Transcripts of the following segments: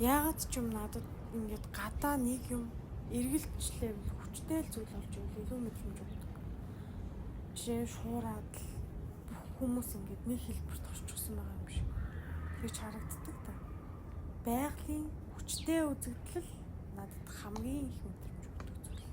Яагаад ч юм надад ингээд гадаа нэг юм эргэлжлээ хүчтэй л зүйл болж ивэл илүү мэдрэмж өгдөг. Жишээ нь шуураад л бүх хүмүүс ингээд нэг хэлбэрт орчихсон байгаа юм шиг тэгж харагддаг та. Байгалийн хүчтэй үзэгдэл надад хамгийн их мэдрэмж өгдөг зүйл.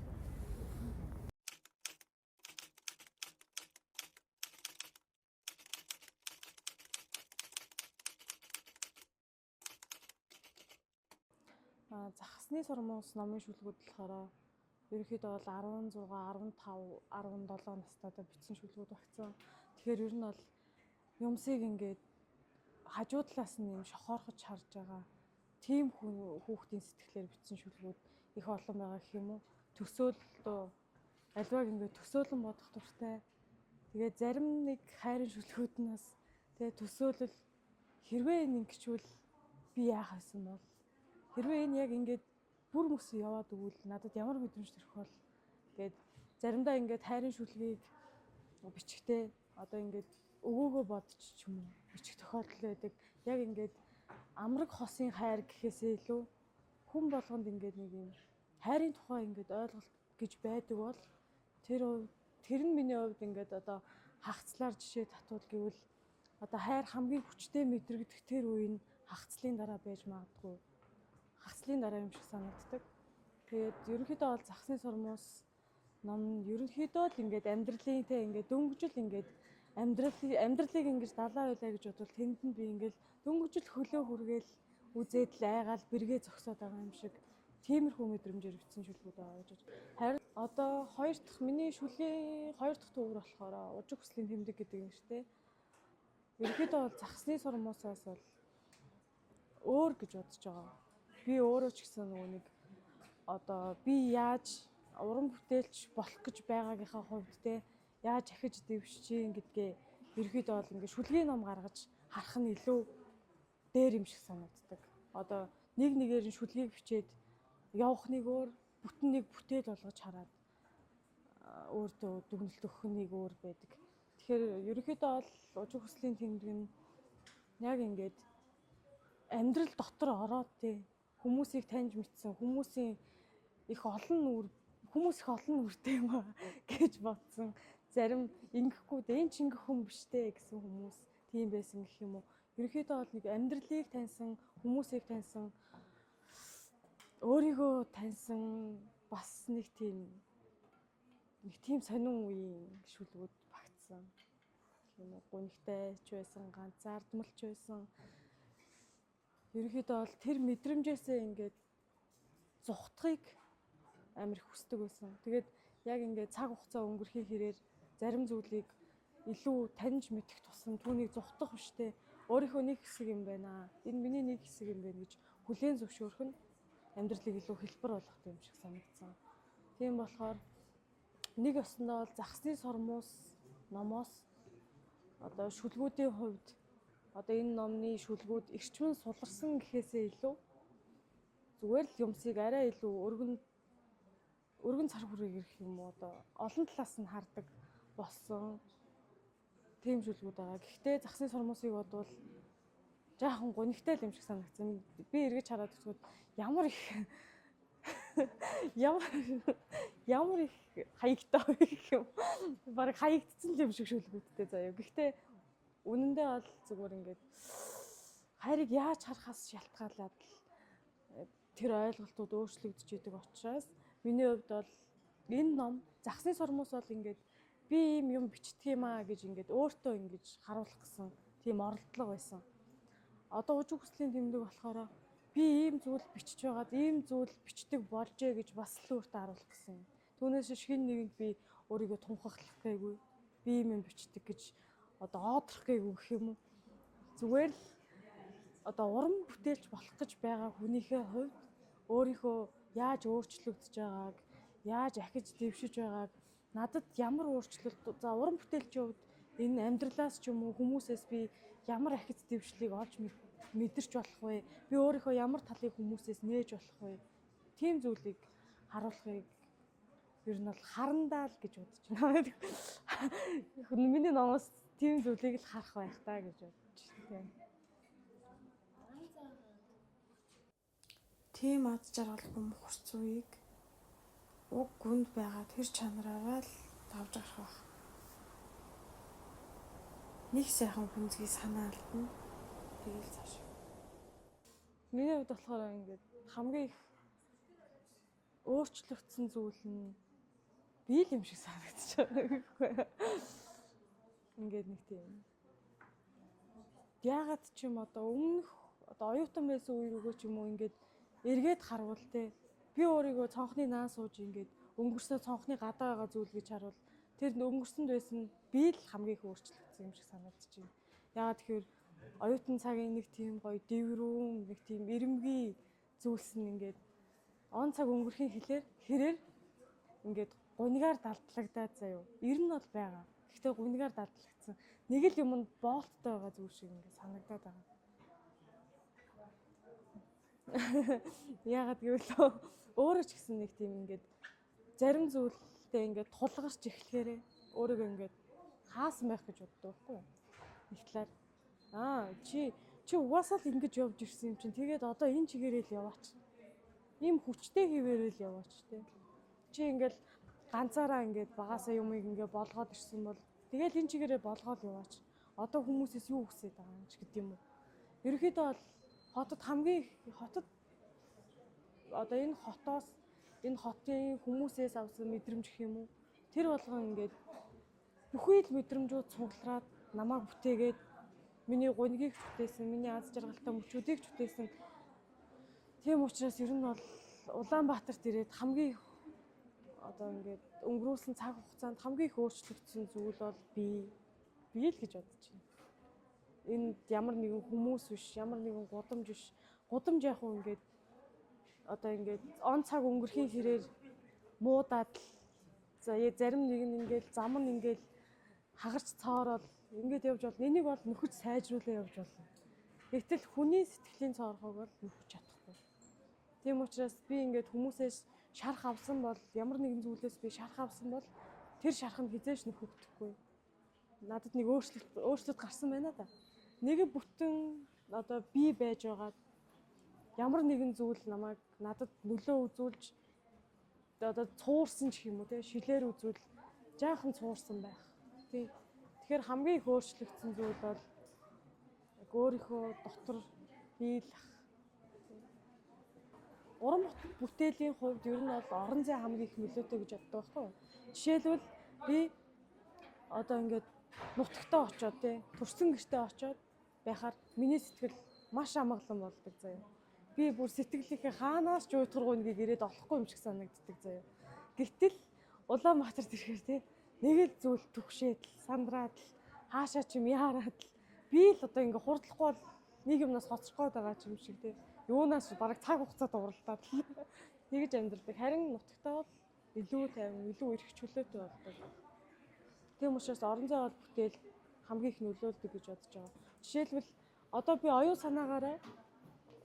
Захасны сурмуус номын шүлгүүд болохоор ерөнхийдөө бол 16, 15, 17 настайдаа бичсэн шүлгүүд багцсан. Тэгэхээр ер нь бол юмсыг ингээд хажуу талаас нь юм шохоорхож харж байгаа тийм хүүхдийн сэтгэлээр бичсэн шүлгүүд их олон байгаа гэх юм уу. Төсөөлөлтөө альваг ингээд төсөөлөн бодох дуртай. Тэгээ зарим нэг хайрын шүлгүүд нь бас тэгээ төсөөлөл хэрвээ энэ ингэчвэл би яах байсан бол, хэрвээ энэ яг ингээд бүр мөсөн яваад өгвөл надад ямар мэдрэмж төрөх бол гээд заримдаа ингээд хайрын шүлгийг бичгтээ одоо ингээд өгөөгөө бодч ч юм уу бичих тохиолдол байдаг. Яг ингээд амраг хосын хайр гэхээсээ илүү хүн болгонд ингээд нэг юм хайрын тухай ингээд ойлголт гэж байдаг бол тэр нь миний хувьд ингээд одоо хагацлаар жишээ татвал гэвэл одоо хайр хамгийн хүчтэй мэдрэгдэх тэр үе нь хагацлын дараа байж магадгүй. Хагацлын дараа юм шиг санагддаг. Тэгээд ерөнхийдөө бол захсны сурмуус ном нь ерөнхийдөө л ингээд амьдралын те ингээд дөнгөжл ингээд амьдралыг ингэж далаа байлаа гэж бодвол тэнд нь би ингээд дөнгөжл хөлөө хүргээл үзээд л айгаал бэргээ зогсоод байгаа юм шиг тиймэрхүү мэдрэмжээр бичсэн шүлгүүд байгаа гэж бодож. Харин одоо хоёр дахь миний шүлгийн хоёр дахь төвөр болохоор Ужиг хүслийн тэмдэг гэдэг юм шүү дээ. Ерөнхийдөө бол захсны сурмуусаас бол өөр гэж бодож байгаа. Би өөрөө ч гэсэн нөгөө нэг одоо би яаж уран бүтээлч болох гэж байгаагийнхаа хувьд те яаж ахиж дэвшиж гин гэдгээ ерөнхийдөө бол ингээд шүлгийн ном гаргаж харах нь илүү дээр юм шиг санагддаг. Одоо нэг нэгээр нь шүлгийг бичээд явах нэг өөр, бүтэн нэг бүтээл болгож хараад өөртөө дүгнэлт өгөх нэг өөр байдаг. Тэгэхээр ерөнхийдөө бол Ужиг хүслийн тэмдэг нь яг ингээд амьдрал дотор ороод те хүмүүсийг таньж мэдсэн, хүмүүсийн их олон нүур, хүмүүс их олон нүртэй юм аа гэж бодсон. Зарим ингэхгүй дээ, энэ ч ингэх хүн биш дээ гэсэн хүмүүс тийм байсан гэх юм уу. Ерөнхийдөө бол нэг амьдралыг таньсан, хүмүүсийг таньсан, өөрийгөө таньсан бас нэг тийм сонин үеийн шүлгүүд багтсан. Гэх юм уу, гунигтай ч байсан, ганцаардмал ч байсан. Ерөнхийдөө бол тэр мэдрэмжээсээ ингээд зугтахыг амар их хүсдэг байсан. Тэгээд яг ингээд цаг хугацаа өнгөрхийн хэрээр зарим зүйлийг илүү таньж мэдэх тусам түүнийг зугтах биштэй өөрийнхөө нэг хэсэг юм байна. Энэ миний нэг хэсэг юм байна гэж хүлээн зөвшөөрөх нь амьдралыг илүү хэлбэр болгох юм шиг санагдсан. Тийм болохоор нэг ёсондоо бол захсны сормуус номоос одоо шүлгүүдийн хувьд одоо энэ номны шүлгүүд эрчмэн суларсан гэхээсээ илүү зүгээр л юмсыг арай илүү өргөн цар хүрээ ирэх юм уу одоо олон талаас нь хардаг болсон тийм шүлгүүд байгаа. Гэхдээ захсны сормуусыг бодвол жаахан гунигтай л юм шиг санагдсан. Би эргэж хараад үзэхэд ямар их ямар их хаягтай вэ гэх юм. Бараг хаягдсан л юм шиг шүлгүүдтэй заяа. Гэхдээ үнэндээ бол зүгээр ингээд хайрыг яаж харахаас шалтгаалаад л тэр ойлголтууд өөрчлөгдөж идэг учраас миний хувьд бол энэ ном захсны сормуус бол ингээд би ийм юм бичдэг юм аа гэж ингээд өөртөө ингэж харуулах гэсэн тийм оролдлого байсан. Одоо Ужиг хүслийн тэмдэг болохоор би ийм зүйл бичиж байгаад ийм зүйл бичдэг болжээ гэж бас л өөртөө харуулах гэсэн юм. Түүнээс шин нэгэнд би өөрийгөө тунхаглах гээгүй. Би ийм юм бичдэг гэж одоо оодорох гээгүй гэх юм уу. Зүгээр л одоо уран бүтээлч болох гэж байгаа хүнийхээ хувьд өөрийнхөө яаж өөрчлөгдөж байгааг, яаж ахиж дэвшиж байгааг, надад ямар өөрчлөлт, за уран бүтээлчийн хувьд энэ амьдралаас ч юм уу хүмүүсээс би ямар ахиж дэвшлийг олж мэдэрч болох вэ? Би өөрийнхөө ямар талыг хүмүүсээс нээж болох вэ? Тийм зүйлийг харуулахыг ер нь бол харандаа л гэж бодож байна. Миний номоос тийм зүйлийг л харах байх та гэж бодож байна. Тийм аз жаргалгүй мухарц үеийг уг гүнд байгаа тэр чанараараа л давж гарах байх. Нэг сайхан гүнзгий санаа алдна. Тэгээл цааш. Миний хувьд болохоор ингээд хамгийн их өөрчлөгдсөн зүйл нь би л юм шиг санагдчих байгаа гэхгүй. Ингээд нэг тийм. Яагаад ч юм одоо өмнөх одоо оюутан байсан үе рүүгээ ч юм уу ингээд эргээд харвал те, би өөрийгөө цонхны наан сууж ингээд өнгөрснөө цонхны гадаа байгаа зүйл гэж харуул, тэр өнгөрсөнд байсан би л хамгийн их өөрчлөгдсөн юм шиг санагдчих. Яагаад тэгэхээр оюутан цагийн нэг тийм гоё дэврүүн, нэг тийм ирэмгий зүйлс нь ингээд он цаг өнгөрөхийн хэлээр хэрээр ингээд гунигаар далдлагдаад заяо. Ер нь бол байгаа. Гэхдээ гунигаар далдлагдсан. Нэг л юмд боолттой байгаа зүйл шиг ингээд санагдаад байгаа. Яагаад гэвэл өөрөө ч гэсэн нэг тийм ингээд зарим зүйлтэй ингээд тулгарч эхлэхээрээ өөрийгөө ингээд хаасан байх гэж боддог байхгүй юу? Нэг талаар чи угаасаа л ингэж явж ирсэн юм чинь, тэгээд одоо энэ чигээрээ л яваач. Ийм хүчтэй хэвээрээ л яваач те. Чи ингээл ганцаараа ингээд багасаа юмыг ингээд болгоод ирсэн бол тэгэл энэ чигээрээ болгоол яваач. Одоо хүмүүсээс юу хүсээд байгаа юм ч гэдэг юм уу. Ерөнхийдөө бол хотод хамгийн хотод одоо энэ хотоос, энэ хотын хүмүүсээс авсан мэдрэмж гэх юм уу. Тэр болгон ингээд бүхий л мэдрэмжүүд цуглараад намайг бүтээгээд, миний гунигийг ч бүтээсэн, миний аз жаргалтай мөчүүдийг ч бүтээсэн. Тийм учраас ер нь бол Улаанбаатарт ирээд хамгийн их одоо ингээд өнгөрүүлсэн цаг хугацаанд хамгийн их өөрчлөгдсөн зүйл бол би л гэж бодож байна. Энд ямар нэгэн хүмүүс биш, ямар нэгэн гудамж биш. Гудамж яг уу ингээд одоо ингээд он цаг өнгөрөхийн хэрээр муудаад л, за зарим нэг нь ингээд зам нь ингээд хагарч цоорол ингээд явж болно. Энийг бол нөхөж сайжруулаа явж болно. Гэтэл хүний сэтгэлийн цоорхойг бол нөхөж чадахгүй. Тийм учраас би ингээд хүмүүсээс шарх авсан бол, ямар нэгэн зүйлээс би шарх авсан бол тэр шарх нь хэзээ ч нөхөгдөхгүй. Надад нэг өөрчлөлт гарсан байна да. Нэг бүтэн одоо би байж байгаад ямар нэгэн зүйл намайг надад нөлөө үзүүлж одоо цуурсан ч юм уу те, шилээр үзвэл жаахан цуурсан байх. Тий. Тэгэхээр хамгийн их өөрчлөгдсөн зүйл бол яг өөрийнхөө дотор би л ах. Уран бүтээлийн хувьд ер нь бол орон зай хамгийн их нөлөөтэй гэж боддог байхгүй юу? Жишээлбэл, би одоо ингээд нутагтаа очиод те, төрсөн гэртээ очиод байхаар миний сэтгэл маш амгалан болдог заяа. Би бүр сэтгэлийнхээ хаанаас ч уйтгаргүй нэгийг ирээд олохгүй юм шиг санагддаг заяа. Гэтэл Улаанбаатарт ирэхээр те, нэг л зүйл түгшээд л, сандраад л, хаашаа ч юм яарад л, би л одоо ингээ хурдлахгүй бол нэг юмнаас хоцрох гээд байгаа ч юм шиг те. Юунаас бараг цаг хугацаад уралдаад л тэгэж амьдардаг. Харин нутагтаа бол илүү тайван, илүү эрх чөлөөтэй болдог. Тийм учраас орон зай бол бүтээл хамгийн их нөлөөлдөг гэж бодож байгаа. Жишээлбэл, одоо би оюун санаагаараа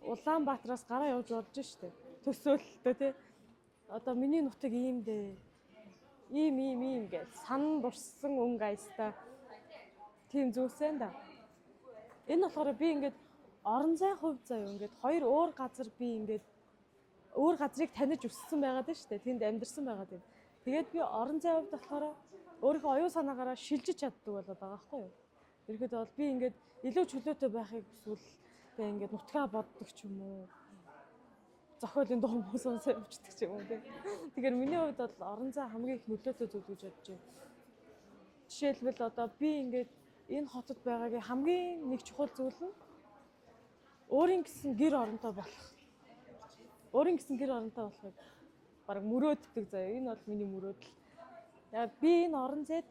Улаанбаатараас гараа явж болж штэ. Төсөөлөлтөө те. Одоо миний нутаг ийм дээ. Ийм ийм ийм гэж сан дурссан өнгө аястай тийм зүйлсэн да. Энэ болохоор би ингээд орон зай хувь заяа ингээд хоёр өөр газар, би ингээд өөр газрыг таних өссөн байгаад нь штэ. Тэнд амьдарсан байгаад юм. Тэгээд би орон зай хувьд болохоор өөрийнхөө оюун санаагаараа шилжиж чаддаг болоод байгаа байхгүй юу? Ерөнхийдөө бол би ингээд илүү чөлөөтэй байхыг хүсвэл тэгээ ингээд нутгаа боддог ч юм уу. Зохиолын дуу сонсоо явчихдаг ч юм уу тий. Тэгэхээр миний хувьд бол орон зай хамгийн их нөлөөтэй зүйл гэж бодож байна. Жишээлбэл, одоо би ингээд энэ хотод байгаагийн хамгийн нэг чухал зүйл нь өөрийн гэсэн гэр оронтой болох. Өөрийн гэсэн гэр оронтой болохыг бараг мөрөөддөг заяа. Энэ бол миний мөрөөдөл. Яг би энэ орон зайд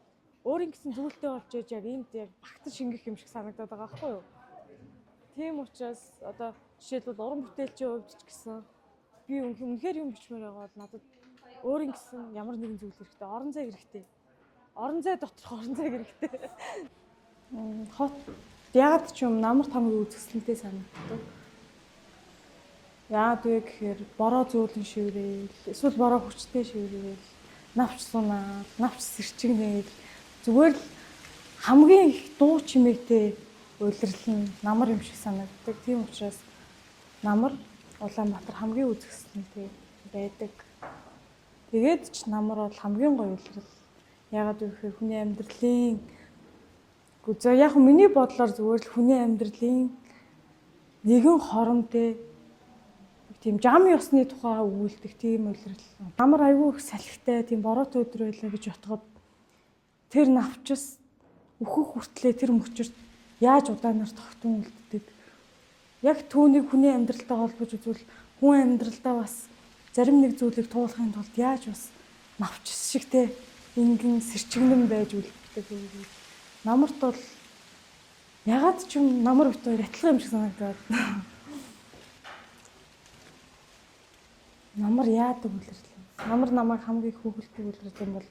өөрийн гэсэн зүйлтэй болж ээж яг энд яг багтан шингэх юм шиг санагдаад байгаа байхгүй юу? Тийм учраас одоо жишээлбэл, уран бүтээлчийн хувьд ч гэсэн би үнэхээр юм бичмээр байгаа бол надад өөрийн гэсэн ямар нэгэн зүйл хэрэгтэй. Орон зай хэрэгтэй. Орон зай доторх орон зай хэрэгтэй. Хот ягаад ч юм намарт хамгийн үзэсгэлэнтэй санагддаг. Яагаад вэ гэхээр бороо зөөлөн шиврээл, эсвэл бороо хүчтэй шиврээл, навч сунаал, навч сэрчигнээл, зүгээр л хамгийн их дуу чимээтэй улирал нь намар юм шиг санагддаг. Тийм учраас намар Улаанбаатар хамгийн үзэсгэлэнтэй байдаг. Тэгээд ч намар бол хамгийн гоё улирал. Яагаад вэ гэхээр хүний амьдралын за яг миний бодлоор зүгээр л хүний амьдралын нэгэн хоромтой тийм жам ёсны тухай өгүүлдэг тийм улирал. Намар айгүй их салхитай тийм бороотой өдөр байлаа гэж бодоход тэр навчис өөхөх хүртлээ тэр мөчөрт яаж удаанаар тогтун үлддэг. Яг түүнийг хүний амьдралтай холбож үзвэл хүн амьдралдаа бас зарим нэг зүйлийг туулахын тулд яаж бас навчис шигтэй ингэн сэрчигнэн байж үлддэг вэ? Намарт бол ягаад ч юм намар бит хоёр адилхан юм шиг санагдаад. Намар яадаг үлрэл. Намар намайг хамгийн их хөглөдөг үлрэл юм бол